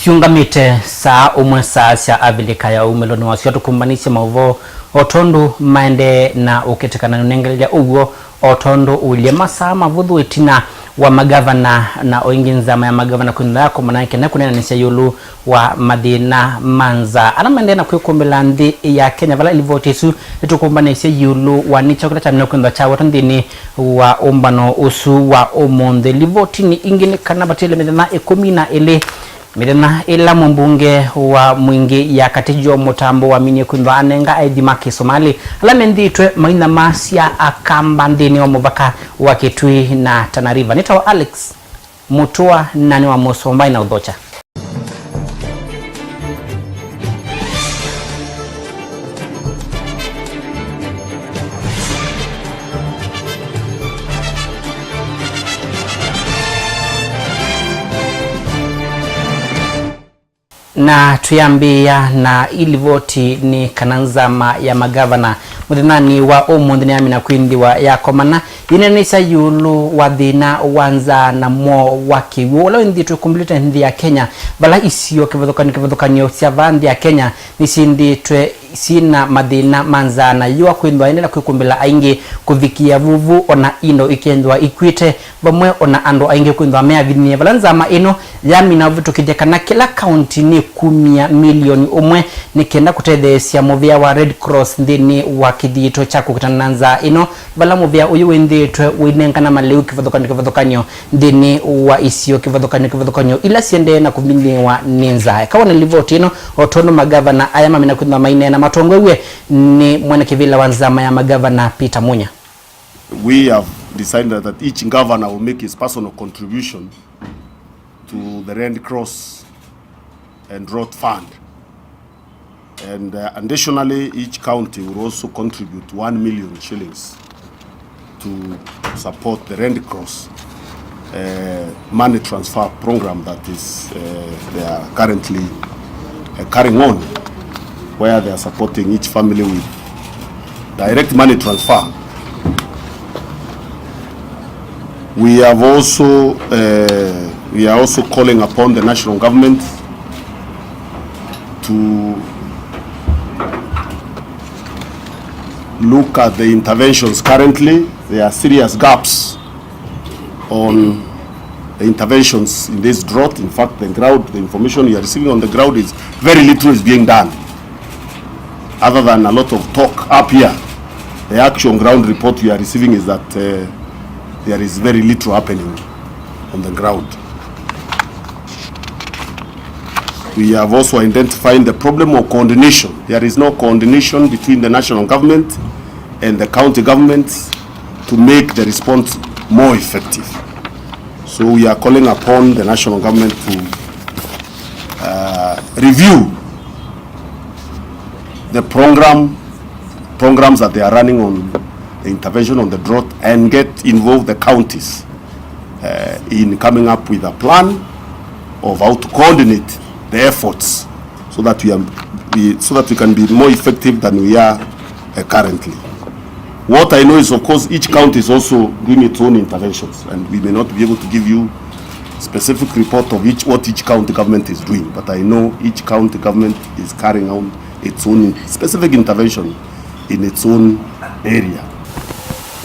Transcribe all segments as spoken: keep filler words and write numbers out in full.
Tiũngamĩte saa ũmwe saa sya Avilika ya umĩlonĩ wasyo, tũkũmbanĩsye maũvoo o tondũ maendee na ũkĩtĩkana nũnengelelya ũw'o o tondũ ũilye masaa mavũthũ ĩtina wa magavana na o ĩngĩ nzama ya magavana kwĩthĩwa yakomana kenda kũneenanĩsya ĩũlũ wa mathĩna ma nzaa ala maendee na kwĩkũmbĩla nthĩ ya Kenya, vala livoti ĩsu ĩtũkũmbanĩsye ĩũlũ wa nĩ kyaũ kĩla kyamina kwĩthĩwa kyawetwa nthĩnĩ wa ũmbano ũsu wa ũmũnthĩ. Livotinĩ ingĩ nĩ kana vatiele mĩthenya ĩkũmi na ĩlĩ mĩthenya ĩla mũmbunge wa Mwingi ya Katĩ Joe Mũtambo waminie kwĩthĩwa anenga aithi ma Kĩsomali ala menthĩtwe mainyamasya Akamba nthĩnĩ wa mũvaka wa Kitui na Tana River. Nĩtawa Alex Mũtũa na nĩ wa Mũsombai na ũthokya. Na twĩambĩĩa na ĩlivoti nĩ kana nzama ya magavana mũthenyanĩ wa ũmũnthĩ nĩyamina kwĩthĩwa yakomana yĩneenanĩsya ĩũlũ wa thĩna wa nzaa na mwoo wa kĩw'ũ ũla wĩthĩĩtwe ũkũmbĩlĩte nthĩ ya Kenya, vala isio kĩvathũkany'o kĩvathũkany'o sya vaa nthĩ ya Kenya nĩsyĩthĩĩtwe syĩna mathĩna ma nzaa na yũa kwĩthĩwa ĩendee na kwĩkũmbĩla aingĩ kũvikĩa vuvu, ona indo ikethĩwa ikw'ĩte, vamwe ona andũ aingĩ kwĩthĩwa meavinyĩe. Vala nzama ĩno yamina ũvĩtũkĩthya kana kĩla kaunti nĩkumya milioni ũmwe nĩ kenda kũtetheesya mũvĩa wa Red Cross nthĩnĩ wa kĩthito kya kũkitana na nzaa ĩno, vala mũvĩa ũyũ wĩthĩĩtwe ũinengana malĩu kĩvathũkany'o kĩvathũkany'o nthĩnĩ wa isio kĩvathũkany'o kĩvathũkany'o ila siendee na kũvinyĩĩwa nĩ nzaa. Eka wone livoti ĩno, o tondũ magavana aya mamina kwĩthĩwa maineena matongoew'e nĩ mwanakĩvĩla wa nzama ya magavana Peter Munya. We have decided that each governor will make his personal contribution to the Red Cross and Drought Fund. And, uh, additionally, each county will also contribute one million shillings to support the Red Cross, uh, money transfer program that is, uh, they are currently, uh, carrying on, where they are supporting each family with direct money transfer. We have also, uh, we are also calling upon the national government to look at the interventions currently. There are serious gaps on the interventions in this drought. In fact, the ground, the information you are receiving on the ground is very little is being done. Other than a lot of talk up here, the actual ground report we are receiving is that, uh, there is very little happening on the ground. We have also identified the problem of coordination. There is no coordination between the national government and the county governments to make the response more effective. So we are calling upon the national government to, uh, review the program, programs that they are running on the intervention on the drought and get involved the counties, uh, in coming up with a plan of how to coordinate the efforts so that we are, we, so that we can be more effective than we are, uh, currently. What I know is, of course, each county is also doing its own interventions, and we may not be able to give you specific report of each, what each county government is doing, but I know each county government is carrying out its own specific intervention in its own area.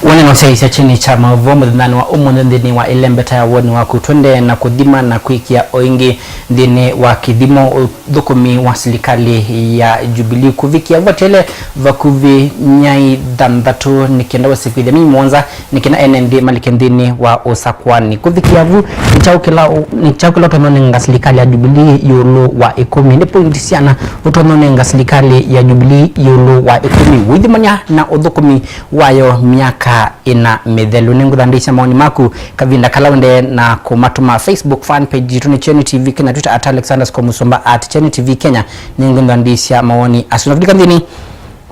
Wone nũsyaĩĩsya kyeni kya maũvoo mũthenyanĩ wa ũmũnthĩ nthĩnĩ wa ĩlembeta ya woni waku. Twendee na kũthima na kwĩkĩa o ĩngĩ nthĩnĩ wa kĩthimo ũthũkũmi wa silikalĩ ya Jubilee kũvikĩa votele vakuvĩ myai thanthatũ nĩ kenda wese kwĩthĩa myei mũonza nĩ kenda ene nthĩ malike nthĩnĩ wa ũsakwani. Kũvikĩa vu, nĩ kyaũ kĩla ũ-, nĩ kyaũ kĩla ũtonya ũnenga silikalĩ ya Jubilee ĩũlũ wa ĩkũmi? Nĩ pointi syana ũtonya ũnenga silikalĩ ya Jubilee ĩũlũ wa ĩkũmi ũithimany'a na ũthũkũmi wayo myaka ĩna mĩthelu? Nĩngũthandĩĩsya maoni maku kavinda kala ũendee na kũmatũma. Facebook fan page yitũ nĩ Kyeni T V Kenya, Twitter at Alex underscore Musumba, at Kyeni T V Kenya. Nĩngũthandĩĩsya maoni asu. Na tũlika nthĩnĩ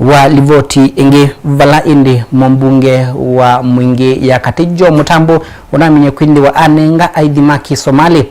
wa livoti ĩngĩ, vala ĩndĩ mũmbunge wa Mwingi ya Katĩ Joe Mũtambo ũnaminie kwĩthĩwa anenga aithi ma Kĩsomalĩ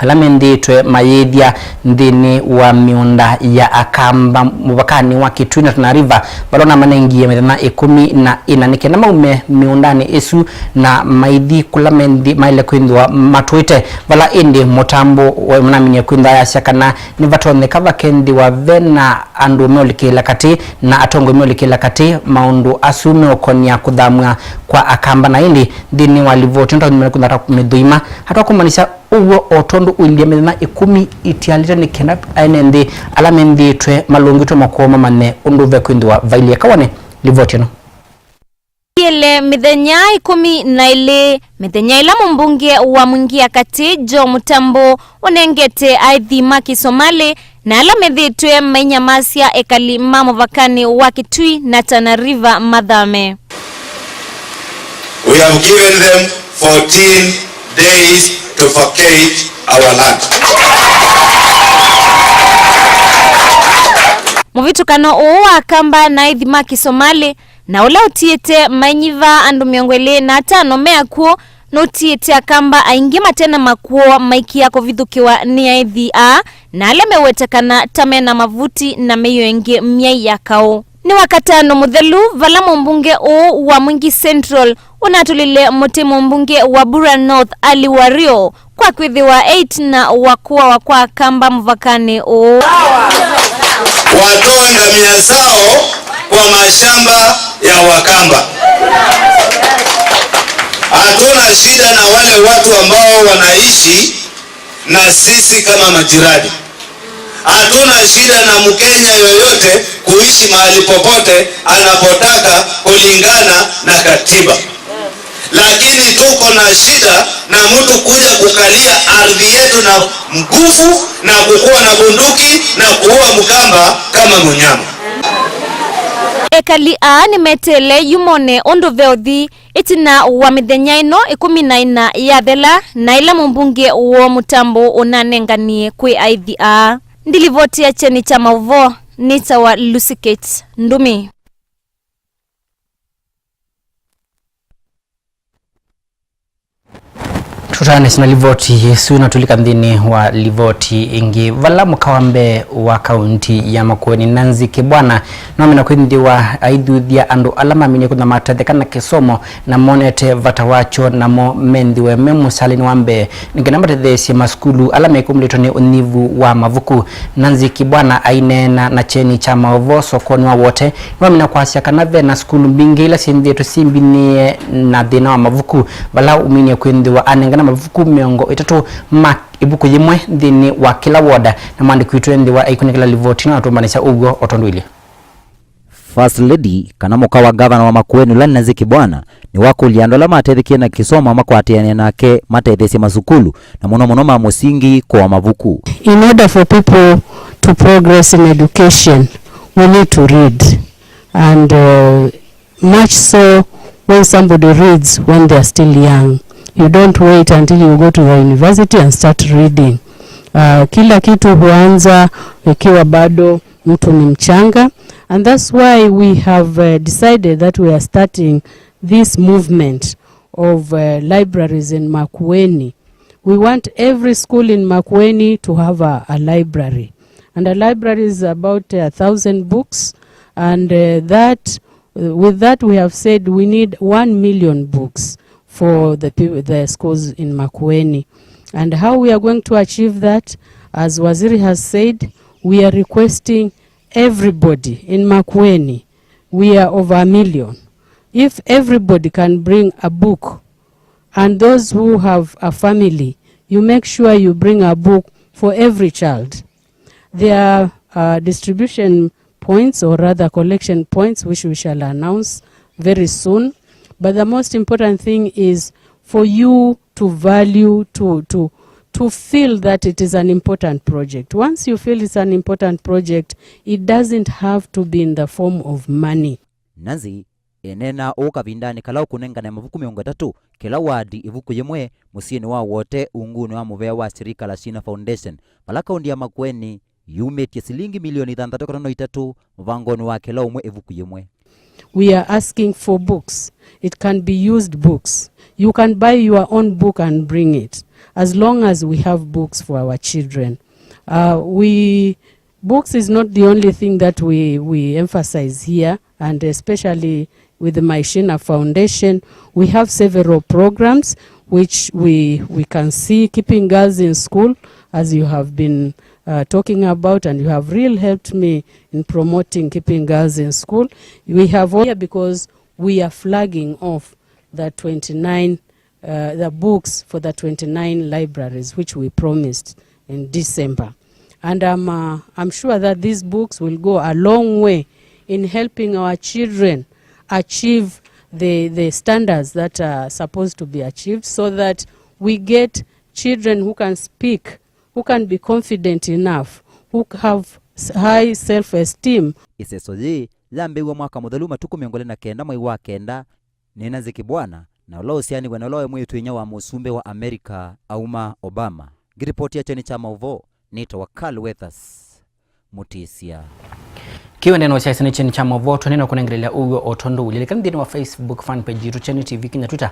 ala menthĩĩtwe mayĩthya nthĩnĩ wa mĩũnda ya Akamba mũvakanĩ wa Kitui na Tana River, vala namanengie mĩthenya ĩkũmi na ĩna nĩ kenda maume mĩũndanĩ ĩsu na maithi kũla menthi maĩle kwĩthĩwa matũĩte. Vala ĩndĩ mũtambo wa manaminie kwĩthĩwa yasya kana nĩvatonyeka vakethĩwa vena andũ meũlikĩla katĩ na atongoi meũlikĩla katĩ maũndũ asu meũkonia kũthamw'a kwa Akamba. Na ĩndĩ nthĩnĩ wa livoti ĩno twathimĩle kwĩthĩwa twamĩthũima, atwakũmanisya ũw'o o tondũ ũilye mĩthenya ĩkũmi ĩtialĩte nĩ kenda ene nthĩ ala menthĩĩtwe malũngĩtwe makwoo mamanye ũndũ vekwĩthĩwa vailyĩ. Eka wone livoti ĩno. Ĩilye mĩthenya ĩkũmi na ĩlĩ, mĩthenya ĩla mũmbunge wa Mwingi ya Katĩ Joe Mũtambo ũnengete aithi ma Kĩsomalĩ na ala methĩĩtwe mainyamasya ekali ma mũvakanĩ wa Kitui na Tana River mathame. We have given them fourteen days to vacate our land. Mũvĩtũkano ũũ wa Akamba na aithi ma Kĩsomalĩ na ũla ũtiĩte mainyiva andũ mĩongo ĩlĩ na atano me akw'ũ, nũtiĩte Akamba aingĩ mate na makwoo maikia kũvithũkĩwa nĩ aithi aa, na ala mewetekana ta mena mavuti na mĩio ĩngĩ myai ya kaũ. Nĩ Wakatano mũthelu vala mũmbunge ũũ wa Mwingi Central ũnatũlile mũtĩ mũmbunge wa Bura North Ali Wario, kwa kwĩthĩwa e ĩtina wa kũawa kwa Akamba mũvakanĩ ũũ. Watoe ngamia zao kwa mashamba ya Wakamba. Hatuna shida na wale watu ambao wanaishi na sisi kama majirani. Hatuna shida na Mkenya yoyote kuishi mahali popote anapotaka kulingana na katiba. Lakini tuko na shida na mtu kuja kukalia ardhi yetu na nguvu na kukuwa na bunduki na kuua Mkamba kama mnyama. Ekali aa nĩmeteele yumonĩ ũndũ ve ũthi ĩtina wa mĩthenya ĩno ĩkũmi na ĩna yathela, na ĩla mũmbunge woo Mũtambo ũnanenganie kwĩ aithi aa. Ndilivoti ya kyeni kya maũvoo nĩtawa Lucy Kate Ndumi. Tũtaanĩsye na livoti ĩsu na tũlika nthĩnĩ wa livoti ĩngĩ, vala mũka wa mbee wa kaunti ya Makueni Nancy Kibwana nĩwamina kwĩthĩwa aithuthya andũ ala maminie kwĩthĩwa matetheka na kĩsomo na monete vata wakyo, namo menthĩwe me mũsalĩnĩ wa mbee nĩ kana matetheesye masukulu ala mekũmĩlĩtwe nĩ ũnyivu wa mavuku. Nancy Kibwana aineena na kyeni kya maũvoo sokonĩ wa Wote, nĩwamina kwasya kana ve na sukulu mbingĩ ila syĩthĩĩtwe syĩmbinĩe na thĩna wa mavuku, vala ũminie kwĩthĩwa anengana mavuku mĩongo ĩtatũ ma ĩvuku yĩmwe nthĩnĩ wa kĩla woda, na mwandĩki witũ ethĩwa aikũnĩkĩla livoti ĩno na tũmbanĩsya ũw'o o tondũ ilye. First Lady, kana mũka wa ngavana wa Makueni ũla Nancy Kibwana, nĩwakũlya andũ ala matethekie na kĩsomo makwatĩanĩe nake matetheesye masukulu, na mũno mũno ma mũsingi kũaa mavuku. In order for people to progress in education, we need to read. And uh, much so when somebody reads when they are still young. You don't wait until you go to the university and start reading. Uh, kila kitu huanza ikiwa bado mtu ni mchanga, and that's why we have uh, decided that we are starting this movement of uh, libraries in Makueni. We want every school in Makueni to have a, a library. And a library is about a thousand books, and uh, that, uh, with that we have said we need one million books for the, peop- the schools in Makueni. And how we are going to achieve that, as Waziri has said, we are requesting everybody in Makueni, we are over a million. If everybody can bring a book, and those who have a family, you make sure you bring a book for every child. There are uh, distribution points, or rather collection points, which we shall announce very soon. But the most important thing is for you to value, to, to, to feel that it is an important project. Once you feel it's an important project, it doesn't have to be in the form of money. Nancy ĩneena ũũ kavindanĩ kala ũkũnengane mavuku mĩongo ĩtatũ kĩla wadi ĩvuku yĩmwe mũsyĩnĩ wa Wote ungunĩ wa mũvea wa sirika la Shina Foundation, vala kaunti ya Makueni yumĩtye silingi milioni ithanthatũ katono itatũ mũvangonĩ wa kĩla ũmwe ĩvuku yĩmwe. We are asking for books. It can be used books. You can buy your own book and bring it. as long as we have books for our children. Uh, we, books is not the only thing that we, we emphasize here, and especially with the Maishina Foundation, we have several programs which we, we can see, Keeping Girls in School, as you have been uh, talking about, and you have really helped me in promoting Keeping Girls in School. We have all here because we are flagging off the twenty-nine, uh, the books for the twenty-nine libraries which we promised in December. And I'm, uh, I'm sure that these books will go a long way in helping our children achieve the, the standards that are supposed to be achieved, so that we get children who can speak, who can be confident enough, who have s-, high self-esteem. Ĩseso yĩĩ yambĩĩw'e mwaka mũthelu, matukũ mĩongo ĩlĩ na kenda mwei wa kenda, nĩ Nancy Kibwana, na ũla ũsianĩw'e na ũla waĩ mwĩĩtu-a-inyia wa mũsumbĩ wa Amerika auma Obama. Ngĩripoti ya kyeni kya maũvoo, nĩtawa Carl Weathers Mũtĩsya. Kĩwendeno kya kyeni kya maũvoo, tũnena kũnengerelya ũw'o o tondũ ũlilika nthĩnĩ wa Facebook fan page yitũ, Kyeni T V Kenya, Twitter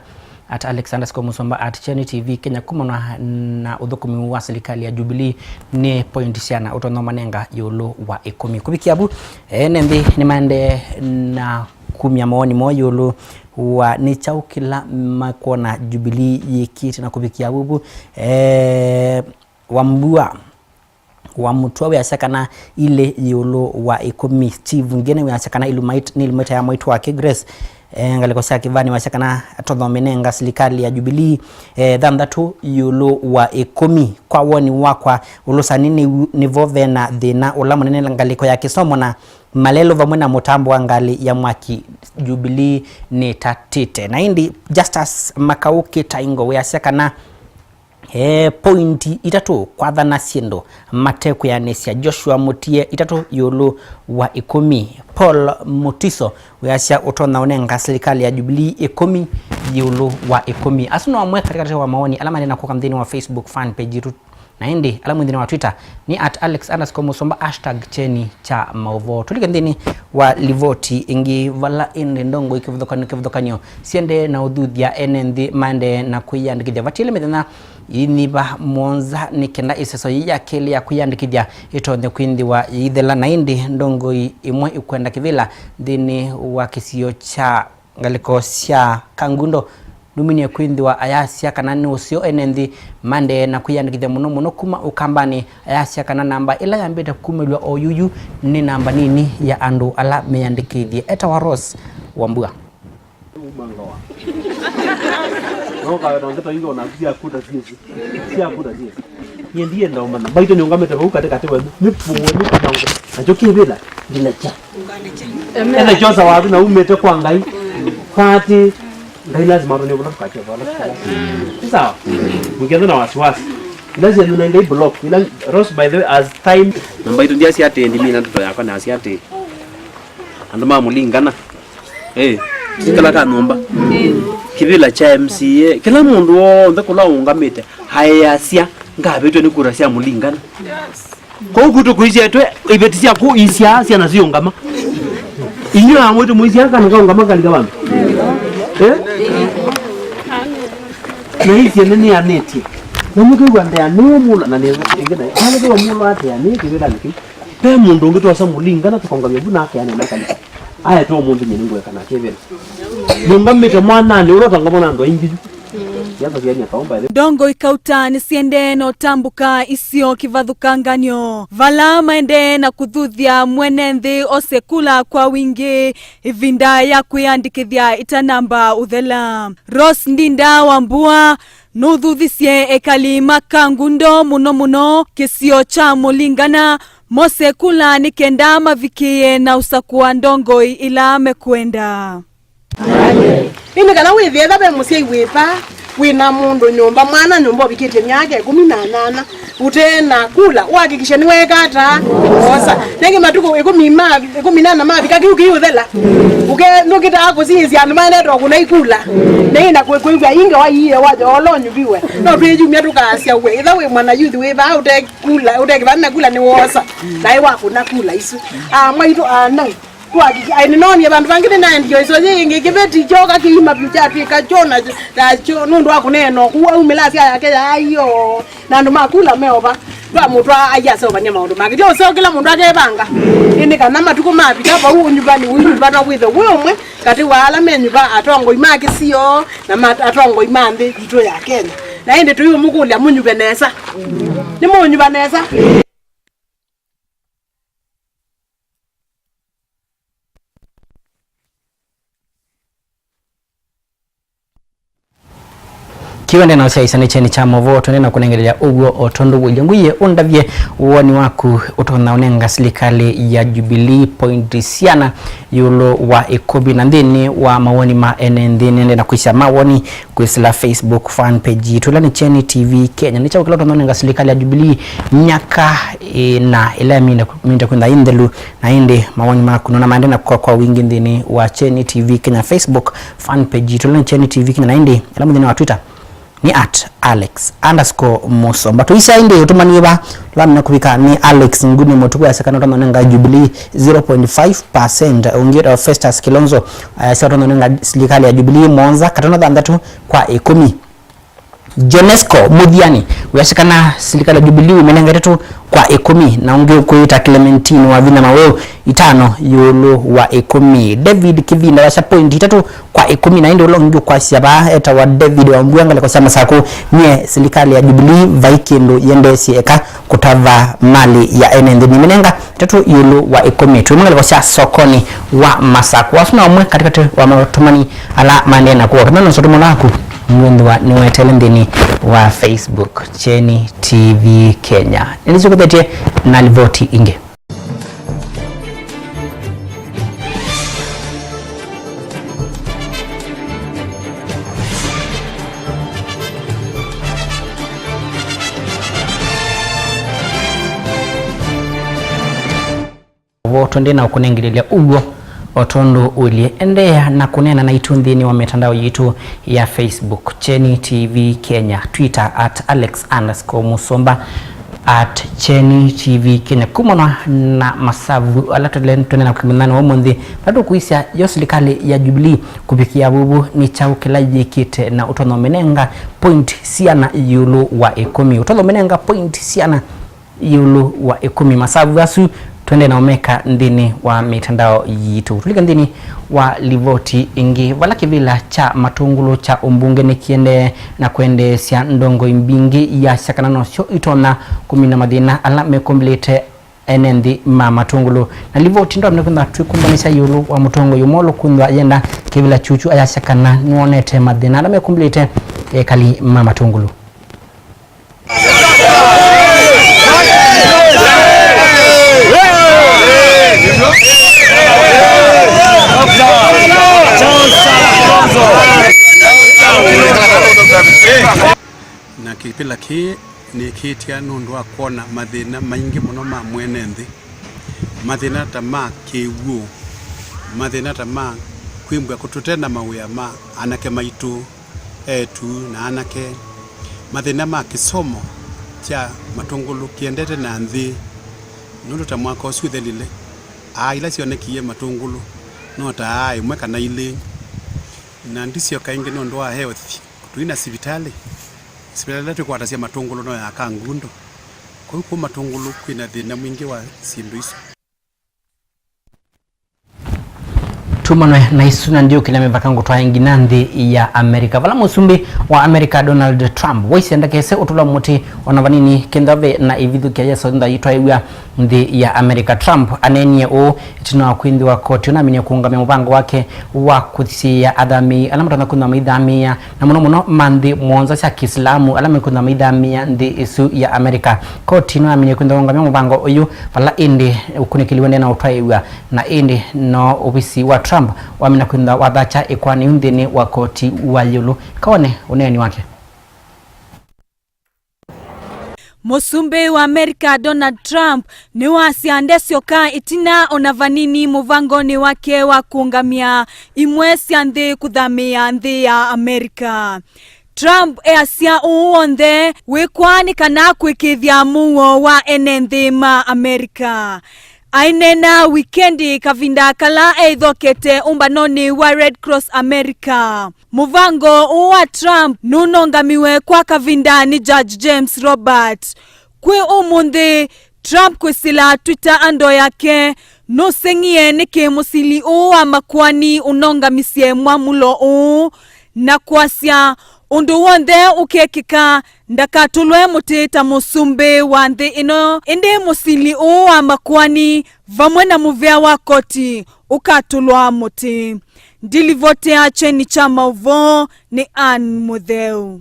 at Alex underscore Musomba, at Kyeni T V Kenya. Kumana na ũthũkũmi wa silikalĩ ya Jubilee, nĩ point syana ũtonya ũmanenga ĩũlũ wa ĩkũmi? Kũvikĩa vu, ene nthĩ nĩmaendee na kumya mawoni moo ĩũlũ wa nĩ kyaũ kĩla makwona Jubilee yĩkĩte na kũvikĩa vuvu. Eh, Wambua wa Mũtwa wĩasya kana ilĩ ĩũlũ wa ĩkũmi. Steve Ngene wĩasya kana ilumait-, nĩ ilumĩta ya mwaitũ wake Grace. Eh, ngalĩko sya kĩvani wĩasya kana tũthomĩnenga silikalĩ ya Jubilee, eh, thanthatũ ĩũlũ wa ĩkũmi. Kwa woni wakwa, ũlũsani nĩ, nĩvo vena thĩna ũla mũnene. Ngalĩko ya kĩsomo na malelũ vamwe na mũtambo wa ngalĩ ya mwaki Jubilee nĩtatĩte. Na ĩndĩ Justus Makaũ Kĩtaingo wĩasya kana e, pointi itatũ kwathana syĩndũ matekwĩanĩsya. Joshua Mũtie, itatũ ĩũlũ wa ĩkũmi. Paul Mutiso wĩasya ũtonya ũnenga silikalĩ ya Jubilee ĩkũmi ĩũlũ wa ĩkũmi. Asu no amwe katĩkatĩ wa maoni ala manena kũka nthĩnĩ wa Facebook fan page yitũ. Na ĩndĩ ala mwĩ nthĩnĩ wa Twitter nĩ at Alex underscore Musomba, hashtag kyeni kya maũvoo. Tũlike nthĩnĩ wa livoti ĩngĩ, vala ĩndĩ ndongoi kĩvathũkanyo kĩvathũkanyo siendee na ũthuthya ene nthĩ maendee na kwĩyandĩkĩthya. Vatiele mĩthenya inyiva mũonza nĩ kenda ĩseso yĩĩ ya kelĩ ya kwĩyandĩkĩthya ĩtonye kwĩthĩwa yĩithela, na ĩndĩ ndongoi imwe ikwenda kĩvĩla nthĩnĩ wa kĩsio kya ngalĩko sya Kangundo nũminie kwĩthĩwa ayasya kana nĩ ũseo ene nthĩ maendee na kwĩyandĩkĩthya mũno mũno kuma Ũkambanĩ. Ayasya kana namba ĩla yambĩte kumĩlw'a o yuyu nĩ namba nini ya andũ ala meyandĩkĩthye. Etawa Rose Wambua. Uma ngawa. No kaweta ndeto ingo na sia kuta siesi. Sia kuta siesi. Niĩ ndienda ũmanya. Mbaitũ nĩũngamĩte vau katĩkatĩ wenyu. Nĩ puwe, nĩ kũmango. Nakyo kĩvĩla, ndilekya. Ene kyosa wathi na umĩte kwa Ngai. Kwa atĩ, Ngai lazima atũnĩe vũla tũkakya vũla tũkakya. Nĩ sawa? Mũkĩenda na wasiwasi. Ila syenyu na Ngai block. Ila Rose, by the way, as time. Na mbaitũ ndyasya atĩ ndimina ndeto yakwa, nasya atĩ andũ ma Mũlingana. Eh, kĩla ka nyũmba. Kĩvĩla kya M C A, kĩla mũndũ w'onthe kũla ũũngamĩte, aĩasya, "Ngavĩtw'e nĩ kura sya Mũlingana." Kwoou kwitũ kũisyaĩtwe iveti sya kũisyaa syana siũngama. Inyuĩ amwĩtũ mũisyaa kana kaũngama kalika vandũ? Eh? Na ii syene nĩanĩtye. Na mũkĩw'a ndeanĩe mũla, na nĩ ĩngĩ na ĩngĩ, kana kĩwa mũla ateanĩe kĩvĩlanĩ kĩu. Ve mũndũ ũngĩ twosa Mũlingana tũkongamya vu na akeanĩa na kanisa. Aete ũmũnthĩ nyie nĩngweka nake ĩvĩla. Nũngamĩte mwananĩ ũla ũtangamwa na andũ aingĩ yu. Yatha syania kaomba ĩle. Ndongoi kauta nĩsiendee na ũtambũka isio kĩvathũkanganyo, vala maendee na kũthuthya mwene nthĩ ose kula kwa wingĩ ĩvinda ya kwĩyandĩkĩthya ĩtanamba ũthela. Rose Ndinda Wambua nũthuthisye ekali ma Kangundo, mũno mũno kĩsio kya Mũlingana, mose kula nĩ kenda mavikĩĩe na ũsakũa ndongoi ila mekwenda. Ĩndĩ kana wĩthĩe ĩtha ve mũsyai wĩva, wĩ na mũndũ nyũmba, mwana nyũmba ũvikĩtye myaka ĩkũmi na nyanya, ũte na kula, ũhakikishe nĩweeka ata? Wosa. Nengĩ matukũ ĩkũmi ma, ĩkũmi na ana mavika, kĩu kĩiũthela. Ũke, nũkĩtaa kũsiĩĩsya andũ maendetwe kũna ikula. Nĩĩ na kwĩ-, kwĩw'a inge waiie waja olo nyuviwe. No twĩyumya tũkaasya we. Ĩtha wĩ mwana youth wĩ vaa ũte kula, ũte kĩvani na kula nĩ wosa. Naĩ wakũna kula isu. Ah, mwaitũ, ah, no. Ai, nĩnoonie vandũ vangĩ nĩnaendie ĩsoyĩ ĩngĩ, kĩveti kyoka kĩima vyũ kyatw'ĩka kyo na takyo nũndũ wa kũneena ũkũ waumĩla asya yake yaaio, na andũ makula meova. Twamũtwaa aiaseũvany'a maũndũ make. Kyo ũseo kĩla mũndũ akevanga. Ĩndĩ kana matukũ mavika vau ũnyuvani ũinyuva no wĩthwe wĩ ũmwe katĩ wa ala menyuva atongoi ma kĩsio na ma-, atongoi ma nthĩ yitũ ya Kenya. Na ĩndĩ tũiũmũkũlya mũnyuve nesa. Nĩmũũnyuva nesa? Kĩw'e ndena ũsyaĩĩsya nĩ kyeni kya movoo, twende na kũnengelelya ũw'o o tondũ wĩlye ngũie ũndavye woni waku ũtonya ũnenga silikalĩ ya Jubilee point siana ĩũlũ wa ĩkũmi. Na nthĩnĩ wa mawoni ma ene nthĩ, nende na kwĩsya mawoni kwĩsĩla Facebook fan page yitũ, ĩla nĩ Kyeni T V Kenya. Nĩ kyaũ kĩla ũtonya ũnenga silikalĩ ya Jubilee myaka ĩna ĩla yaminda, yaminda kwĩtha ĩ nthelu, na ĩndĩ mawoni maku nona maende na kwa, kwa wingĩ nthĩnĩ wa Kyeni T V Kenya Facebook fan page yitũ, ĩla nĩ Kyeni T V Kenya, na ĩndĩ ĩla mũthenya wa Twitter nĩ at alex underscore musomba. Tũisya ĩndĩ ũtũmanie va, twamina kũvika nĩ Alex Nguni Mũtuku, asya kana ũtonya ũnenga Jubilee zero point five percent. Ũngĩ wĩtawa Festus Kilonzo, asya ũtonya ũnenga silikalĩ ya Jubilee mũonza katano thanthatũ kwa ĩkũmi. Jonesco Mũthiani, wĩasya kana silikalĩ ya Jubilee ũmĩnenga ĩtatũ kwa ĩkũmi, na ũngĩ ũkwĩta Clementine Wavinya Maweu, itano ĩũlũ wa ĩkũmi. David Kĩvinda wasya point itatũ kwa ĩkũmi, na ĩndĩ ũla ũngĩ ũkwasya vaa etawa David Wambua, ngalĩko sya Masakũ, nyie silikalĩ ya Jubilee vai kĩndũ yendeesye eka kũtava malĩ ya ene nthĩ. Nĩmĩnenga itatũ ĩũlũ wa ĩkũmi. Twĩ ngalĩko sya Sokoni wa Masakũ. Asu na ũmwe katĩkatĩ wa matũmani ala maendee na kũwa. Kana nũsũtũmo naku nĩwĩthĩwa nĩweteele nthĩnĩ wa Facebook, Kyeni T V Kenya. Nĩnĩsyũkũthetye na livoti ingĩ. Vo tũndĩ na ũkũnengelelya ũw'o o tondũ ũilyĩ. Endeea na kũneena naitũ nthĩnĩ wa mitandao yitũ ya Facebook, Kyeni T V Kenya, Twitter at alex underscore musomba, at Kyeni T V Kenya. Kumana na masavu ala tũle-, tũnena kũmĩnana ũmũnthĩ, vala tũkwĩsya yo silikalĩ ya Jubilee kũvikĩa vuvu nĩ kyaũ kĩla yĩkĩte na ũtonya ũmĩnenga point siana ĩũlũ wa ĩkũmi. Ũtonya ũmĩnenga point siana ĩũlũ wa ĩkũmi. Masavu asu tũendee na ũmeka nthĩnĩ wa mitandao yitũ. Tũlike nthĩnĩ wa livoti ĩngĩ, vala kĩvĩla kya Matũngũlũ kya ũmbunge nĩkĩendee na kwendeesya ndongoi mbingĩ iyasya kana nosyo itonya kũmina mathĩna ala mekũmbĩlĩte ene nthĩ ma Matũngũlũ. Na livoti ndwamina kwĩthwa twĩkũmbanĩsya ĩũlũ wa mũtongoi ũmwe ũla ũkwĩthwa yenda kĩvĩla kyukyu ayasya kana nĩwonete mathĩna ala mekũmbĩlĩte ekali ma Matũngũlũ. Na kĩvĩla kĩĩ nĩkĩĩtya nũndũ wa kwona mathĩna maingĩ mũno ma mwene nthĩ, mathĩna ta ma kĩw'ũ, mathĩna ta ma kwĩmbwa tũte na mawĩa ma anake maitũ, eĩtu na anake, mathĩna ma kĩsomo kya Matũngũlũ kĩendete na nthĩ, nũndũ ta mwaka ũsu ũthelile, aa ila syonekie Matũngũlũ no ta aa ĩmwe kana ilĩ, na ndisyoka ĩngĩ nũndũ wa health. Tũi na sivitalĩ, sivitalĩ ĩla twĩkwatasya Matũngũlũ no ya Kangundo, kwoou kũu Matũngũlũ kwĩ na thĩna mwingĩ wa syĩndũ isu. Tumanwe na isu na ndyũkĩlya mĩvaka ngũtwae nginya nthĩ ya Amerika, vala mũsumbĩ wa Amerika Donald Trump waisye ndakese ũtũla mũtĩ ona vanini kenda ve na ivithũkya yesa ntha itwaĩw'a nthĩ ya Amerika. Trump aneenie ũũ ĩtina wa kwĩthĩwa koti ũnaminie kũũngamya mũvango wake wa kũsiĩĩa athamĩi ala matonya kwĩthĩwa maithamĩĩa na mũno mũno ma nthĩ mũonza sya Kĩsilamu ala mekwĩthĩwa maithamĩĩa nthĩ ĩsu ya Amerika. Koti nĩwaminie kwĩthĩwa ũngamya mũvango ũyũ, vala ĩndĩ ũkunĩkĩli ũendee na ũtwaĩw'a, na ĩndĩ no ovisi wa Trump wamina kwĩthĩwa wathakya ĩkoani yu nthĩnĩ wa koti wa ĩũlũ. Kawone ũneeni wake. Mũsumbĩ wa Amerika Donald Trump nĩwasya ndesyoka ĩtina ona vanini mũvangonĩ wake wa kũũngamya imwe sya nthĩ kũthamĩĩa nthĩ ya Amerika. Trump easya ũũ w'onthe wĩkwa nĩ kana kũĩkĩĩthya mũuo wa ene nthĩ ma Amerika. aineena wikendi kavinda kala eithokete ũmbanonĩ wa Red Cross America. Mũvango ũũ wa Trump nũnongamiwe kwa kavinda nĩ Judge James Robert. Kwĩ ũmũnthĩ, Trump kwĩsĩla Twitter handle yake nũseng'ie nĩkĩ mũsili ũũ wa makoani ũnongamisye mwamũlo ũũ, na kwasya ũndũ w'onthe ũkekĩka ndakatũlwe mũtĩ ta mũsumbĩ wa nthĩ ĩno, ĩndĩ mũsili ũũ wa makoani vamwe na mũvĩa wa koti ũkatũlwa mũtĩ. Ndilivotea kyeni kya maũvoo nĩ Ann Mũtheu.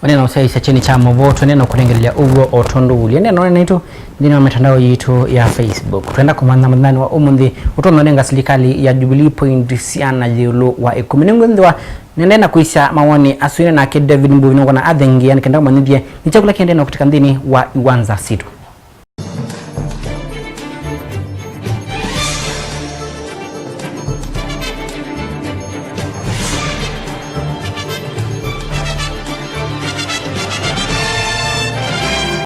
Ũnena ũsyaĩĩsya kyeni kya maũvoo, tũnena kũnengelelya ũw'o o tondũ wũlya neno naitũ nthĩnĩ wa mitandao yitũ ya Facebook. Twenda kũmanya mũthenyanĩ wa ũmũnthĩ ũtonya ũnenga silikalĩ ya Jubilee point syana ĩũlũ wa ĩkũmi. Nĩngwĩthĩwa nĩendee na kwĩsya mawoni asu ĩna nake David Mbuvi nũkona athengea nĩ kenda kũmanyĩthye nĩ kyaũ kĩla kĩendee na kũtĩka nthĩnĩ wa iwanza sitũ.